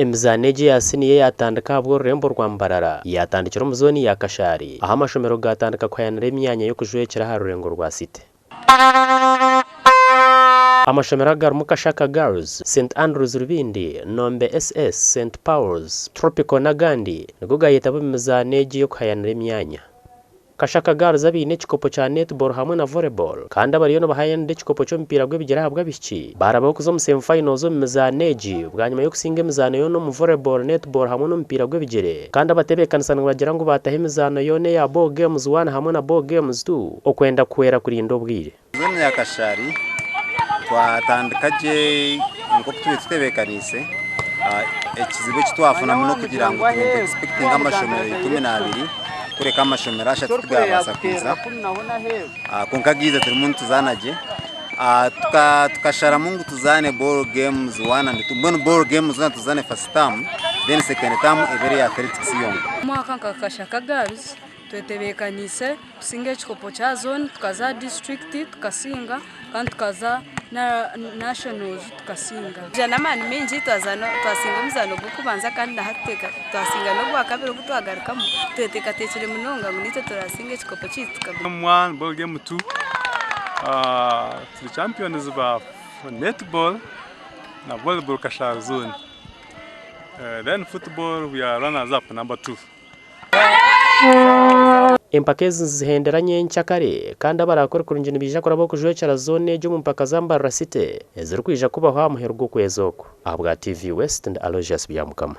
Emizaano egi eya siniya eyatandika ahabw'orurembo rwa Mbarara yatandikira omu zooni ya Kashari ahu amashomero gaatandika kuhayanira emyanya y'okujwekyera aha rurengo rwa City. Amashomero agarimu Kashaka Girls, St Andrews Rubindi, Nombe SS, St Paul's, Tropical n'agandi nigo gaayetaba omu mizaano egi y'okuhayanira emyanya. Kashaka Girls abaine ekikopo kya netball hamwe na volleyball kandi abariyo nibahayanira ekikopo ky'omupiira gw'ebigyere ahabw'abaishiki baarabaho kuza omu semi finals omu mizaano egi bwanyima y'okusinga emizaano yoona omu volleyball, netball hamwe n'omupiira gw'ebigyere kandi abatebeekanisa nibagira ngu baataho emizaano yoona eya Ball Games One hamwe na Ball Games Two okwenda kuhwera kurinda obwire. Zooni ya Kashari twatandika gye nk'oku tubaire tutebeekaniise. Ekizibu eki twafunamu n'okugira ngu tubaire nituexpectinga amashomero 12 kureka amashomero ashatu tigabaasa kwija kwonka gaiza turimu nituzaana gye. Tukasharamu ngu tuzaane ball games one and two mbwenu ball games zoona tuzizaane first term then second term ebe eya athletics yonka. Omwaka nka Kashaka Girls Twetebeekaniise kusinga ekikopo kya zooni tukaza aha disiturikiti tukasinga kandi tukaza na nationals tukasinga. Twija n'amaani maingi twasinga omuzaano gw'okubanza kandi na hati twasinga n'ogwakabiri ogu twagarukamu. Tweteekateekire munonga ngu naitwe turasinga ekikopo kyaitu tukaguma. Game one, ball game two, turi champions ba netball na volleyball Kashari zone. Then football we are runners up number two. Empaka ezi nizihendera nyenkyakare kandi abaraakore kurungi nibaija kuraba okujwekyera zooni egi omu mpaka za Mbarara City ezirikwija kubaho aha muheru gw'okwezi oku. Ahabwa TV West ndi Aloysius Byamukama.